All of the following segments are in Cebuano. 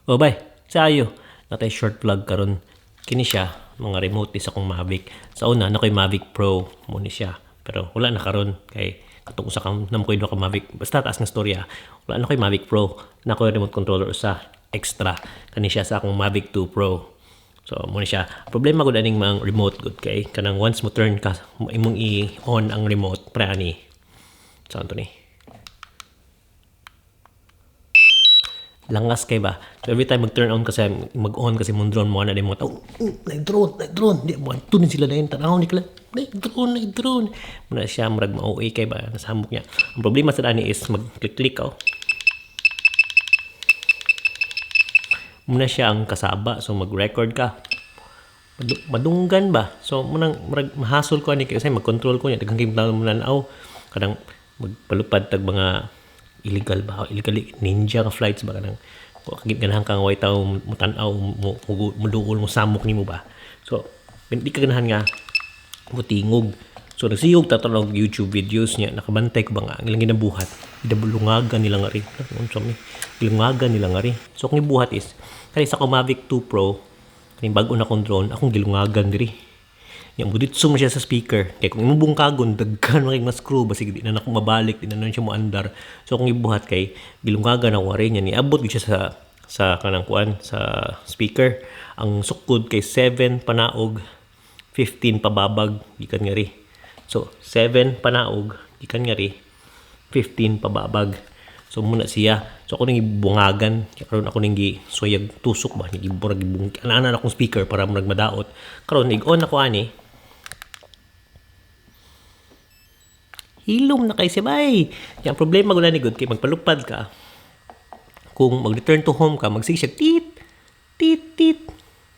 Oh bay, sayo. Natay short vlog karon. Kini siya mga remote ni sa akong Mavic. Sa una na ko'y Mavic Pro mo ni siya. Pero wala na karon kay katong usa ka namo ko'y duha ka Mavic. Basta taas nga storya. Wala na ko'y Mavic Pro. Na ko'y remote controller usa extra kani siya sa akong Mavic 2 Pro. So mo ni siya. Problema gud aning mga remote gud kay kanang once mo turn ka imong i-on ang remote pre ani. So anto ni. Langas kay ba. So every time mag-turn on kasi mag-on kasi mong drone mo na di mo oh, drone, drone. Di mo tunin sila dayon tanaw ni kala. Drone, drone. Muna siya murag ma-OA kay ba nasamok niya. Ang problema sa ani is mag-click-click ka. Oh. Muna siya ang kasaba so mag-record ka. Madunggan ba? So munang murag mahasol ko ani kay kasi mag-control ko niya daghang kay mo na kanang magpalupad tag mga illegal ba illegal ninja nga flights ba kanang ganahan kang way tawo mutan-aw mo muduol mo samok nimo ba. So di ka ganahan nga mutingog. So nagsiyog ta og YouTube videos niya nakabantay ko ba nga ang ilang ginabuhat gidabulungagan nila nga ri unsa mi gilungagan nila nga ri. So akong gibuhat is kani sa akong Mavic 2 Pro kaning bag-o na akong drone akong gilungagan diri. Nya muditso mo siya sa speaker. Kay kung imong bungkagon daghan man kay mas screw basig di na nako mabalik, di na nun siya moandar. So akong gibuhat kay gilungagan ako rin niya niabot gyud siya sa kanang kuan sa speaker. Ang sukod kay 7 panaog, 15 pababag gikan nga ri. So 7 panaog gikan nga ri, 15 pababag. So muna siya. So ako ning gibungagan, karon ako ning gisuyag tusok ba, gibura gibung ana akong speaker para murag madaot. Karon ig-on ako ani. Hilom na kay siya bay. Yang problema gud ni good kay magpalupad ka. Kung mag-return to home ka, magsige siya tit tit tit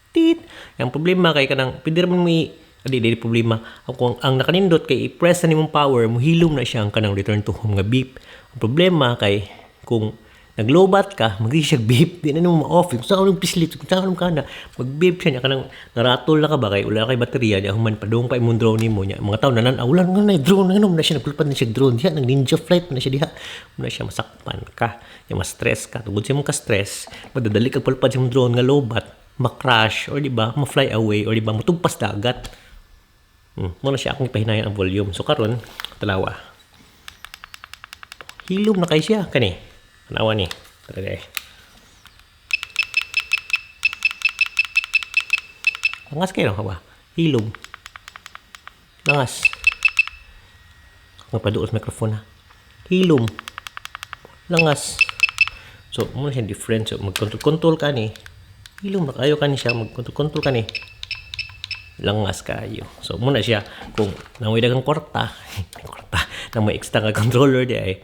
tit. Yang problema kay kanang pwede ra man may adi di problema. Ang, ang nakanindot kay i-press na nimong power, mohilom na siya ang kanang return to home nga beep. Ang problema kay kung naglobat ka, magsige siya beep, di na nimo ma-off. Kung saan ka pislit, kung saan ka na, mag-beep siya niya kanang naratol na ka ba kay wala kay baterya niya human padung pa imong drone nimo niya. Mga tao nanan wala nga na drone nga na siya nagpalupad na siya drone diha, nag ninja flight na siya diha. Muna siya masakpan ka, niya ma-stress ka. Tungod sa imong ka-stress, madadali kag palupad sa imong drone nga lobat, ma-crash or di ba, ma-fly away or di ba mutugpas dagat. Muna siya akong ipahinayan ang volume. So karon, talawa. Hilom na kay siya kani. Tanawa ni. Tara eh. Langas kayo no? Hilom. Langas. Nga paduol sa microphone ha. Hilom. Langas. So, muna siya different. So, mag-control-control ka ni. Hilom na kayo ka ni siya. Mag-control-control ka ni. Langas kayo. So, muna siya. Kung nangoy dagang kwarta, kwarta, nang may extra nga controller di ay,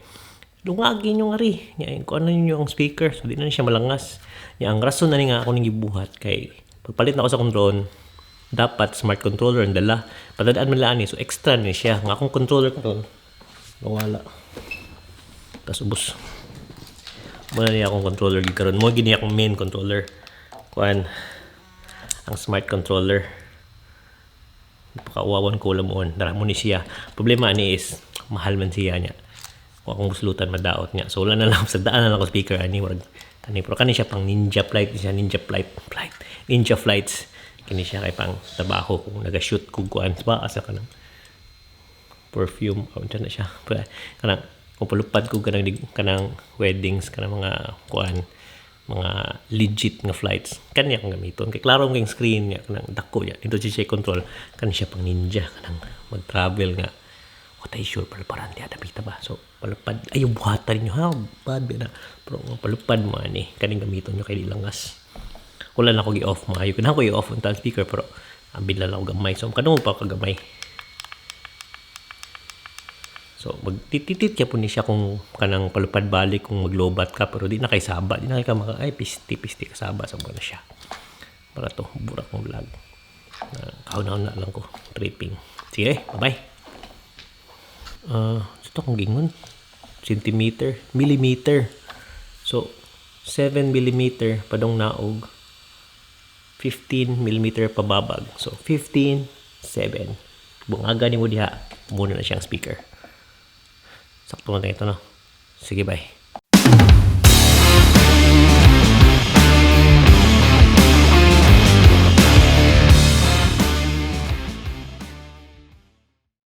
lungagin nyo nga ri. Nya, kung ano nyo ang speaker. So, di na siya malangas. Nya, ang rason na ni nga ako ning gibuhat kay pagpalit na ako sa akong drone, dapat smart controller ang dala. Padadaan man lang ni. So, extra ni siya. Nga akong controller karon nawala. Tapos ubos. Muna niya akong controller gid karon. Mo gini akong main controller. Kuan ang smart controller. Pakauwawan ko lang mo. Dara mo ni siya. Problema ani is mahal man siya niya. Kung akong buslutan madaot niya. So wala na lang sa daan na lang ako speaker ani murag kani pero kani siya pang ninja flight siya ninja flight flight ninja flights kini siya kay pang trabaho kung naga-shoot kog kuan ba asa kanang perfume o na siya pero kanang kung palupad ko kanang kanang weddings kanang mga kuan mga legit nga flights kani akong gamiton kay klaro ang screen niya kanang dako niya dito siya control kani siya pang ninja kanang mag-travel nga what I sure paluparan diha dapita ba. So palupad ay buhatan niyo ha bad na pero palupad mo ani kaning gamiton niyo kay di langas. Wala na ko gi-off maayo kanang ko i-off ang speaker pero ambin lang ako gamay. So kanung pa kagamay. So magtititit kya po ni siya kung kanang palupad balik kung maglobat ka pero di na kay saba, di na kay ka maka ay pisti pisti kasaba sa na siya. Para to burak mong vlog. Kauna-una lang ko tripping. Sige, bye-bye. Ito akong gingon. Centimeter, millimeter. So 7 millimeter padong naog, 15 millimeter pababag. So 15, 7. Bungaga nimo diha, muna na siyang speaker. Sakto na ito no. Sige, bye.